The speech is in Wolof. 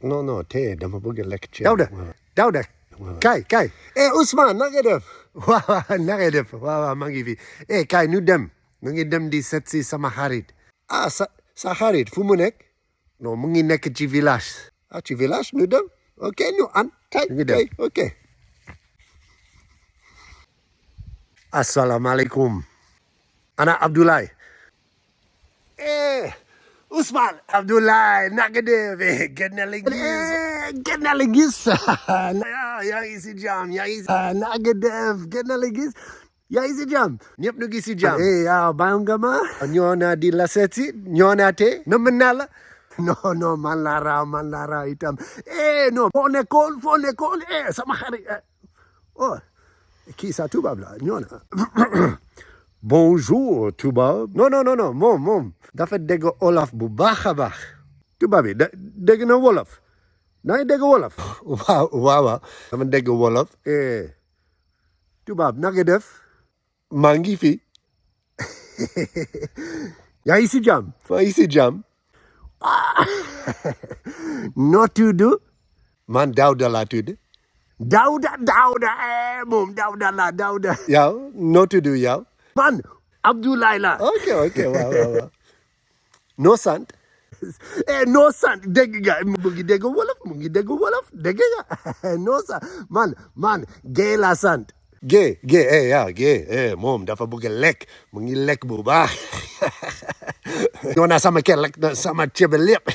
non tey dama bëgg a lekk ceeb. Daouda kaay. Ousmane na nga def. waaw na nga def waaw maa ngi fi kaay ñu dem di seet si sama xarit. sa xarit fu mu nekk. non mu ngi nekk ci village. ci village ñu dem ok ñu an kay ok. asalaamaaleykum. ana Abdoulaye. Ousmane. Abdoulaye naka def gën na la gis. yaa ngi si jàmm naka def gën na la gis. yaa ngi si jàmm. ñëpp ñu ngi si jàmm. bàyyi nga ma. ñoo na di la seet si ñoo na te. nam naa la. non man la raw itam. non foo nekkoon sama xarit. kii sa tubaab la ñoo na. bonjour tubaab. non moom dafa dégg Wolof bu baax a baax. tubaab bi dégg na Wolof. da ngay dégg Wolof. waaw dama dégg Wolof. tubaab na nga def. maa ngi fi. yaa ngi si jàmm. maa ngi si jàmm. noo tudd. man Daouda laa tudd. Daouda moom Daouda. yow noo tudd yow. man Abdoulaye la. ok waaw. noo sant. noo sant dégg nga mu ngi dégg wolof dégg nga noo sant man Guèye la sant. Guèye moom dafa bëgg lekk mu ngi lekk bu baax. ñoo na sama kër lekk na sama ceeb lépp.